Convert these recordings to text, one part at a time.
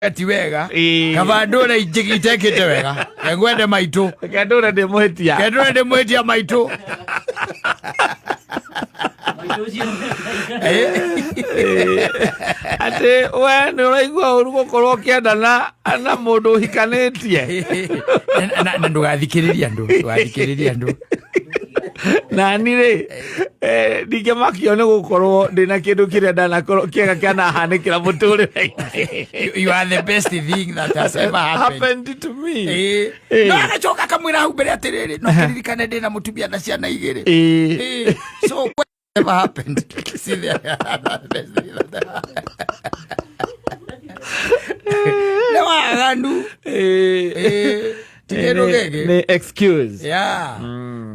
Ti wega. Ĩĩ. Kaba ndũre itekĩte wega. Ngwende maitũ. Reke ndũre ndĩ mũhĩtia. Ke ndũre ndĩ mũhĩtia maitũ. Atĩ we nĩ ũraigua ũru gũkorwo ũkĩendana na mũndũ ũhikanĩtie. Na ndũgathikĩrĩrie andũ, ndũgathikĩrĩrie andũ. Nani rĩ, ndingĩmakio nĩ gũkorwo ndĩna kĩndũ kĩrĩa ndanakorwo kĩega kĩanahanĩkĩra mũtũrĩre-inĩ. You are the best thing that has ever happened. Happened to me. Ĩĩ. No agacoka akamwĩra hau mbere atĩrĩrĩ, no kĩririkane ndĩna mũtumia na ciana igĩrĩ. Ĩĩ. So what ever happened? See there, the best thing that nĩ waganu. Ĩĩ. Ti kĩndũ gĩkĩ. Nĩ excuse. Yeah.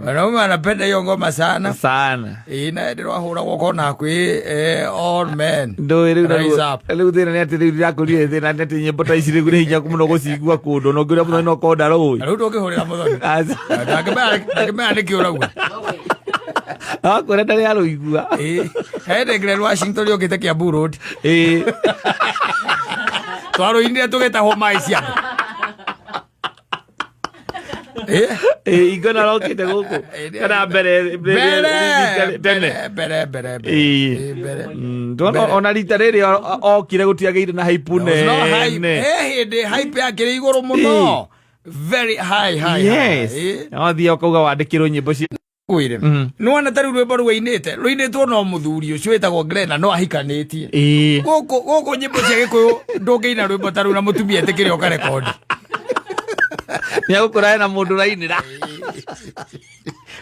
Wanaume wanapenda hiyo ngoma sana. Sana. Ĩĩ, na ndĩrwahũragwo kona kwĩ all men. Ndũĩ rĩu Rise up. Rĩu thĩna nĩ atĩ rĩu ndĩrakũrire thĩna nĩ atĩ nyĩmbo ta ici rĩu nĩ hinya mũno gũcigua kũndũ na ũngĩũria mũthoni no korwo ndarũĩ. Na rĩu ndũngĩhũrĩra mũthoni. Aca. Ndangĩmenya nĩkĩ ũrauga. Akwĩra ndarĩ arũigua. Ĩĩ. He Glen Washington yũkĩte Kiambu Road. Ĩĩ. Twarũinire tũgĩtahwo maĩ cia andũ. Ĩĩ. Ingona rokĩte gũkũ kana mbere Mbere, tene. mbere, mbere, mbere. Ĩĩ. Ĩĩ, mbere. Ndona ona rita rĩrĩ okire gũtiagĩire na hype There was no hype. nene. He hĩndĩ hype yakĩrĩ igũrũ mũno. Very high, high, Yes. high. Ĩĩ. Wathiĩ ũkauga wandĩkĩrwo nyĩmbo cia Kwĩre. Nĩwona ta rĩu rwĩmbo rũu ainĩte, rũinĩtwo no mũthuri ũcio wĩtagwo Glenn na no ahikanĩtie. Ĩĩ. Gũkũ nyĩmbo cia Gĩkũyũ ndũngĩina rwĩmbo ta rũu na mũtumia etĩkĩre ũkarekondi. Nĩ agũkora hena mũndũ ũrainĩra.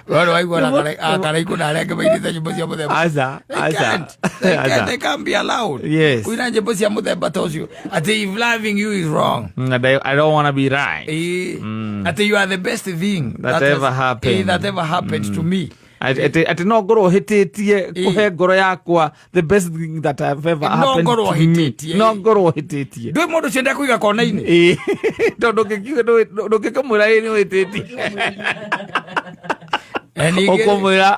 We nĩwaigua na Akaraikũ na arĩa angĩ mainĩte nyĩmbo cia mũthemba. Aca, They aca. can't. They Aca. can't. They can't be allowed. Yes. Kuina nyĩmbo cia mũthemba ta ũcio. Atĩ if loving you is wrong. And I don't wanna be right. Ĩĩ. Atĩ you are the best thing That ever happened. That ever happened to me. Atĩ no ngorwo hĩtĩtie kũhe ngoro yakwa the best thing that have ever No happened ngorwo to me. hĩtĩtie. No ngorwo hĩtĩtie. Ndũĩ mũndũ ũcio ndekũiga kona-inĩ. Ĩĩ. Tondũ ndũngĩkĩmwĩra ĩĩ nĩ ũhĩtĩtie. Ningĩ- Ũkũmwĩra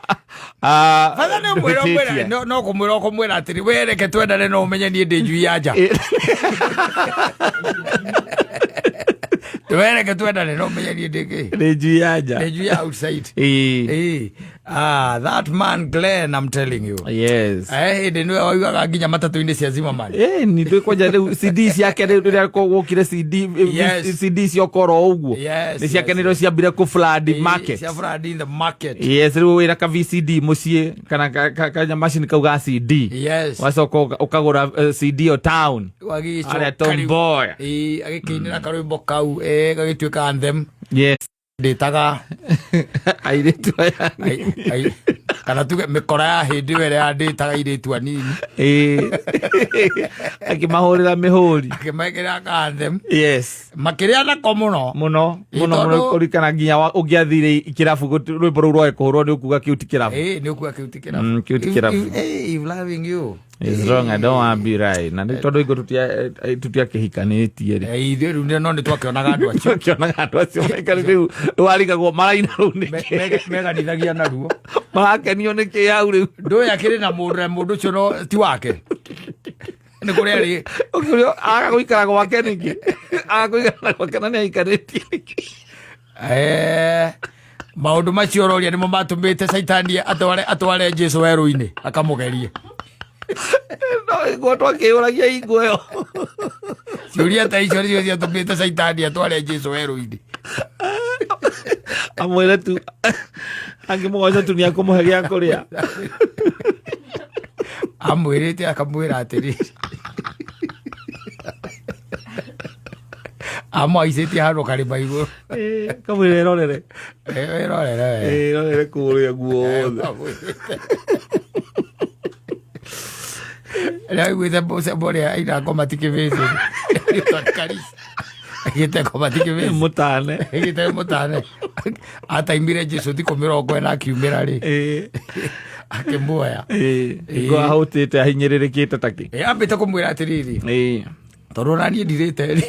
Bata nĩ ũmwĩra ũmwĩra ndũhĩtĩtie. no kũmwĩra ũkũmwĩra atĩrĩ we reke twendane no ũmenye niĩ ndĩ njui ya nja. We reke twendane no ũmenye niĩ ndĩ kĩ? Ndĩ njui ya nja. Ndĩ njui ya outside. Ĩĩ. Ĩĩ. Ah, that man Glenn, I'm telling you. Yes. Hĩndĩ nĩwe waugaga nginya matatũ-inĩ cia Zimmerman. Ĩĩ, ni ndĩ kwanja rĩu CD ciake rĩu rĩrĩa gwokire CD Yes. CD ciokora ũguo Yes, nĩ ciake yes, nĩrĩo ciambire kũ flood market. Cia flood in the market. Yes, rĩu wĩra ka VCD mũciĩ kana kanyamacini kau ga CD. Yes. Wacoka ũkagũra CD o town. Agĩcoka Arĩa rĩu- Tom Mboya. Ĩĩ, agĩkĩinĩra karwĩmbo kau gagĩtuĩka anthem. Yes. Ndĩtaga Airĩtu aya. Kana tuge mĩkora ya hĩndĩ ĩyo ĩrĩa yandĩtaga airĩtu anini. Ĩĩ. Akĩmahũrĩra mĩhũri. Akĩmekĩra ka anthem. Yes. Makĩrĩa nako mũno. Mũno, Ĩĩ, mũno, mũno tondũ- kũrikana nginya ũngĩathire kĩrabu rwĩmbo rũu rwage kũhũrwo nĩ ũkuga kĩu ti kĩrabu. Ĩĩ, nĩ ũkuga kĩu ti kĩrabu. Kĩu ti kĩrabu. If loving you It's wrong, I don't want to be right. Na nĩ tondũ hingo tũtiakĩhikanĩtie rĩ. Ithuĩ rĩu no nĩ twakĩonaga andũ acio. Tũkĩonaga andũ acio maikarĩte rĩu warigagwo maraina rĩu nĩkĩ. Meganithagia naruo. Marakenio nĩkĩ hau rĩu. Ndũĩ akĩrĩ na mũndũ na mũndũ ũcio no ti wake. Nĩ kũrĩa arĩ. Ũkĩũrio aga gũikara gwake nĩkĩ? Aga gũikara gwake na nĩ ahikanĩtie nĩkĩ? Maũndũ macio ũroria nĩmo matũmĩte caitani atware Jesu werũ-inĩ akamũgerie. No iguo twakĩyũragia hingo ĩyo. Ciũria ta icio nĩcio ciatũmĩte caitani atware Jesu werũ-inĩ. Amwĩre tu angĩmũgoca tu nĩakũmũhe gĩa kũrĩa. Amwĩrĩte akamwĩra atĩrĩrĩ, amwaicĩtie handũ karĩma igũrũ. Kamwĩra ĩrorere. Ĩrorere we. Ĩrorere kũrĩa guothe. Rĩrĩa aiguĩte mũcembo ũrĩa aina ngoma ti kĩbĩcĩ. Aigĩte ngoma ti kĩbĩcĩ. Mũtane. Aigĩte mũtane. Ataimire Jesu thikũ 40 akiumĩra rĩ. Akĩmuoya. Ngo ahũtĩte ahinyĩrĩrĩkĩte takĩ. Ambĩte kũmwĩra atĩrĩrĩ. Tondũ ona niĩ ndirĩte rĩ.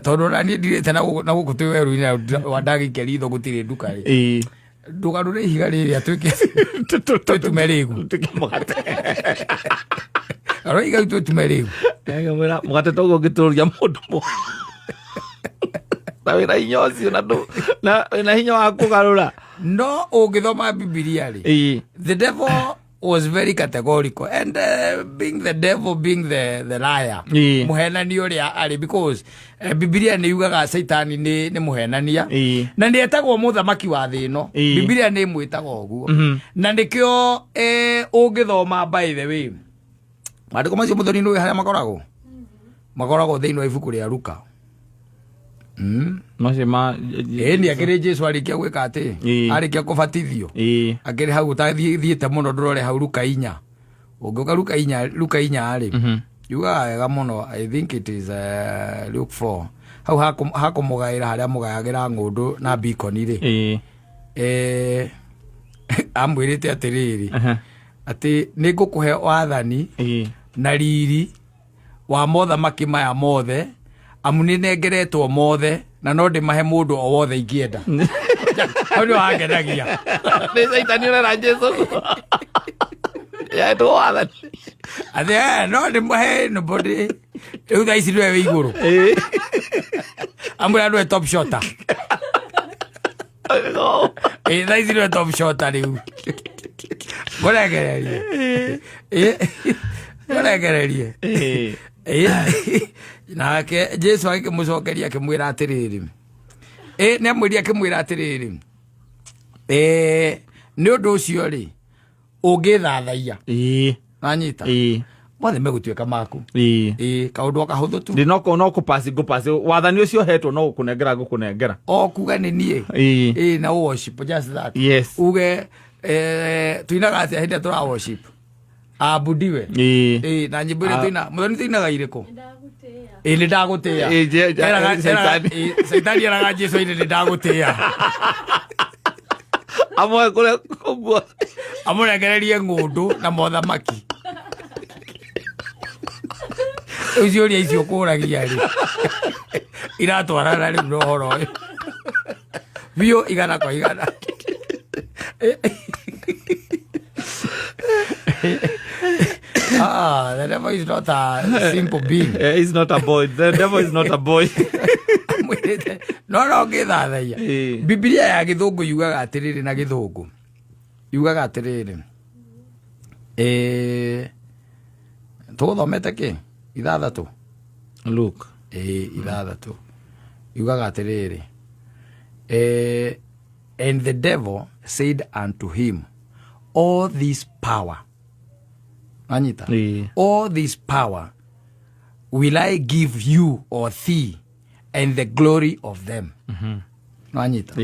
Tondũ ona niĩ ndirĩte na gũkũ twĩ werũ-inĩ wa ndagĩikia ritho gũtirĩ nduka rĩ. Ndũgarũre ihiga rĩrĩ atuĩke twĩtume rĩgu. Tuĩke mũgate. Aroiga twĩtume rĩu. Ngamwĩra mũgate toguo ũngĩtũrũria mũndũ na wĩna hinya ũcio na ndũ na wĩna hinya wa kũgarũra. No ũngĩthoma Bibilia rĩ, the devil was very categorical and being the devil, being the liar, mũhenani ũrĩa arĩ, because Bibilia nĩ yugaga Caitani nĩ mũhenania na nĩ etagwo mũthamaki wa thĩ ĩno. Bibilia nĩ ĩmwĩtaga ũguo. Na nĩkĩo ũngĩthoma, by the way, maandĩko macio, mũthoni, nĩ harĩa makoragwo thĩinĩ wa ibuku rĩa Luka. Macio ma Ĩĩ, nĩ akĩrĩ Jesu arĩkia gwĩka atĩ arĩkia kũbatithio, akĩrĩ hau ũtathiĩte mũno, ndũrore hau Luka 4. Ũngĩũka Luka 4, Luka 4 rĩ, yugaga wega mũno. I think it is Luke 4 hau hakũmũgaĩra harĩa mũgayagĩra ng'ũndũ na bikoni rĩ. Amwĩrĩte atĩrĩrĩ, atĩ nĩ ngũkũhe wathani na riri wa mothamaki maya mothe, amu nĩ nengeretwo mothe na no ndĩmahe mũndũ o wothe ingĩenda. Hau nĩ wangenagia. Nĩ Caitani ũrera Jesu yaetwo wathani. Atĩ no ndĩmahe nobody. Rĩu thaa ici nĩwe wĩ igũrũ, amwĩra nĩwe top shotter. Ĩ, thaa ici nĩwe top shotter rĩu, ngũrekererie. Ĩ, ngũrekererie. Ĩ, nake Jesu agĩkĩmũcokeria akĩmwĩra atĩrĩrĩ, ĩ nĩ amwĩria, akĩmwĩra atĩrĩrĩ, ĩ nĩ ũndũ ũcio rĩ, ũngĩthathaiya, nanyita, mothe megũtuĩka maku. Ĩ, kaũndũ o kahũthũ tu. Ndĩ no kũpasi ngũpasi wathani ũcio hetwo, no gũkũnengera ngũkũnengera. O kuga nĩ niĩ. Ĩ, na worship, just that. Uge tuinaga atĩa hĩndĩ ĩrĩa tũra worship? Abudiwe. Ĩ, na nyĩmbo iria tuina, mũthoni, tuinaga irĩkũ? Ĩ, nĩ ndagũtĩĩa. Ĩ, Caitani. Ĩ, Caitani eraga Jesu ĩnĩ nĩ ndagũtĩĩa. Amwe kũrĩa ũguo. Amũrekererie ng'ũndũ na mothamaki. Rĩu ciũria icio kũragia rĩ, iratwarana rĩu na ũhoro ũyũ biũ, 100%. Ah, the devil is not a simple being. He's not a boy. The devil is not a boy. Mwĩrĩte, no ngĩthathaia. Bibilia ya gĩthũngũ yugaga atĩrĩrĩ, na gĩthũngũ yugaga atĩrĩrĩ, tũgũthomete kĩ 6. Luke. Ĩ, 6 yugaga atĩrĩrĩ, "And the devil said unto him, all this power," anyita, "all this power will I give you or thee and the glory of them." Nanyita?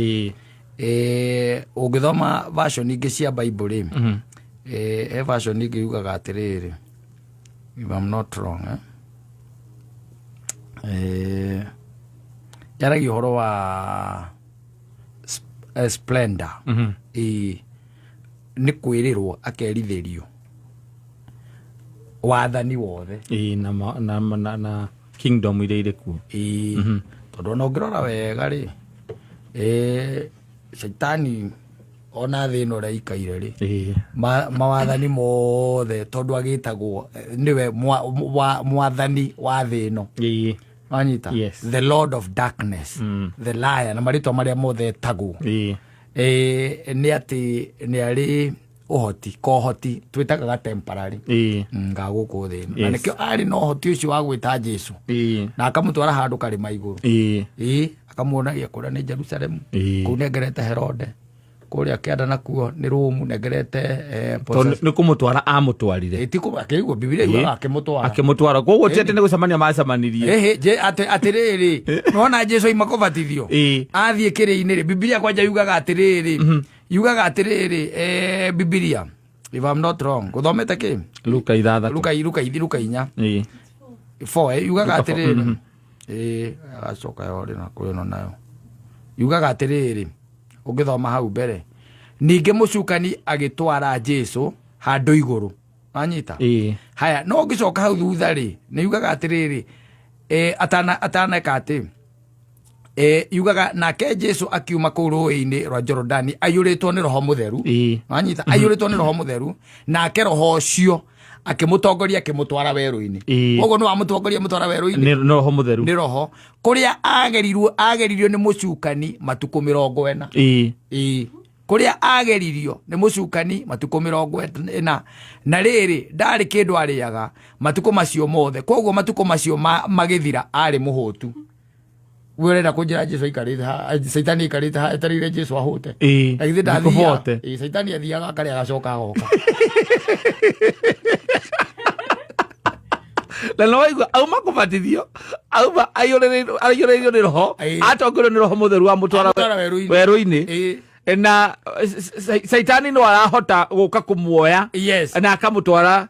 Ũngĩthoma version ingĩ cia Bible rĩ, he version ingĩ yugaga atĩrĩrĩ, if I'm not wrong, eh? Yaragia ũhoro wa splendor. Nĩ kwĩrĩrwo akerithĩrio wathani wothe. Ĩĩ, na kingdom iria irĩ kuo. Ĩĩ, tondũ ona ũngĩrora wega rĩ, Caitani ona thĩ ĩno ũrĩa ikaire rĩ, mawathani mothe, tondũ agĩtagwo nĩwe mwathani wa thĩ ĩno. Wanyita? Yes. The lord of darkness, the liar, na marĩtwa marĩa mothe etagwo. Nĩ atĩ nĩ arĩ ũhoti, kohoti twĩtaga ga temporary ga gũkũ thĩ ĩno. Na nĩkĩo arĩ na ũhoti ũcio wa gwĩta Jesu na akamũtwara handũ karĩma igũrũ. Ĩĩ, akamuonagia kũrĩa nĩ Jerusalemu, kũu nengerete Herode, kũrĩa kĩanda nakuo nĩ Rũmu nengerete Tondũ nĩ kũmũtwara amũtwarire. Ĩ, ti akĩigua Bibilia yugaga akĩmũtwara. Akĩmũtwara, koguo ti atĩ nĩ gũcemania macemanirie. Ĩhĩ, atĩrĩrĩ, nona Jesu aima kũbatithio, athiĩ kĩrĩ-inĩ rĩ, Bibilia kwanja yugaga atĩrĩrĩ, Bibilia, if I'm not wrong, gũthomete kĩ? Luka 6. Luka 4. 4, yugaga Luka 4, atĩrĩrĩ, agacoka yorĩ na kũrĩ ĩno nayo yugaga atĩrĩrĩ, ũngĩthoma hau mbere, ningĩ mũcukani agĩtwara Jesu handũ igũrũ. Wanyita? Haya, no ũngĩcoka hau thutha rĩ, nĩ yugaga atĩrĩrĩ, ataneka atĩ, yugaga nake Jesu akiuma kũu rũĩ-inĩ rwa Jorodani aiyũrĩtwo nĩ Roho Mũtheru. Wanyita? Aiyũrĩtwo nĩ Roho Mũtheru, nake Roho ũcio Akĩmũtongoria, akĩmũtwara werũ-inĩ. Koguo nĩ wamũtongoria mũtwara werũ-inĩ. Nĩ roho mũtheru. Nĩ roho kũrĩa agerirwo, ageririo nĩ mũcukani matukũ 40. Ĩĩ. Kũrĩa ageririo nĩ mũcukani matukũ 40, na rĩrĩ, ndarĩ kĩndũ arĩaga matukũ macio mothe. Koguo matukũ macio magĩthira arĩ mũhũtu. We ũrenda kũnjĩra Jesu aikarĩte Caitani aikarĩte ha etereire Jesu ahũte? Na githĩ ndathiaga? Nĩkũhote. Ĩĩ, Caitani athiaga akarĩa, agacoka agoka. Na no waigua auma kũbatithio, auma aiyũrĩrĩirio nĩ roho, atongorio nĩ roho mũtheru, amũtwara Amũtwara werũ-inĩ. Werũ-inĩ. Na Caitani no arahota gũka kũmuoya na akamũtwara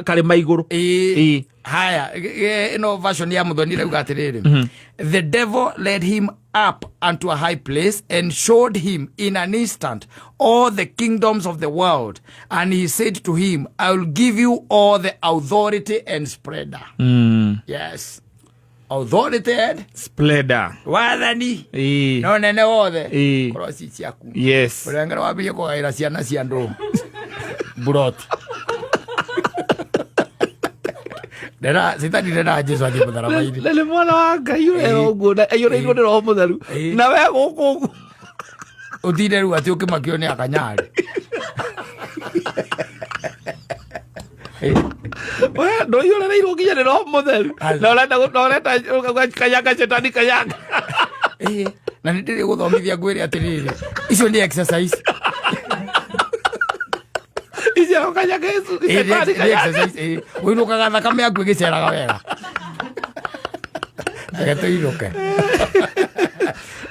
karĩma igũrũ. Haya, ĩno version ya Muthoni rauga atĩrĩrĩ, "The devil led him up unto a high place and showed him in an instant all the kingdoms of the world, and he said to him, 'I will give you all the authority and splendor.'" Yes, authority and splendor. Wathani no nene wothe korwo ci ciaku. Ũrengera wambie kũgaĩra ciana cia andũ mburoti. Ndera Caitani ndera Jesu athiĩ mũtharaba-inĩ. Na nĩ mwana wa Ngai ũrera ũguo na aiyũrĩirwo nĩ roho mũtheru. Na we gũkũ ũguo. Ũtinde rĩu atĩ ũkĩmakio nĩ akanyarĩ. We ndũiyũrĩrĩirwo nginya nĩ roho mũtheru. Aca. Na ũrenda na ũrenda kanyanga cetani kanyanga. Ĩĩ, na nĩ ndĩrĩ gũthomithia ngwĩre atĩrĩrĩ, icio nĩ exercise. Icio kanyanga Ĩĩ, nĩ cetani nĩ kanyanga. exercise, ĩĩ. Ũinũkaga thakame yaku ĩgĩceraga wega. Reke tũinũke.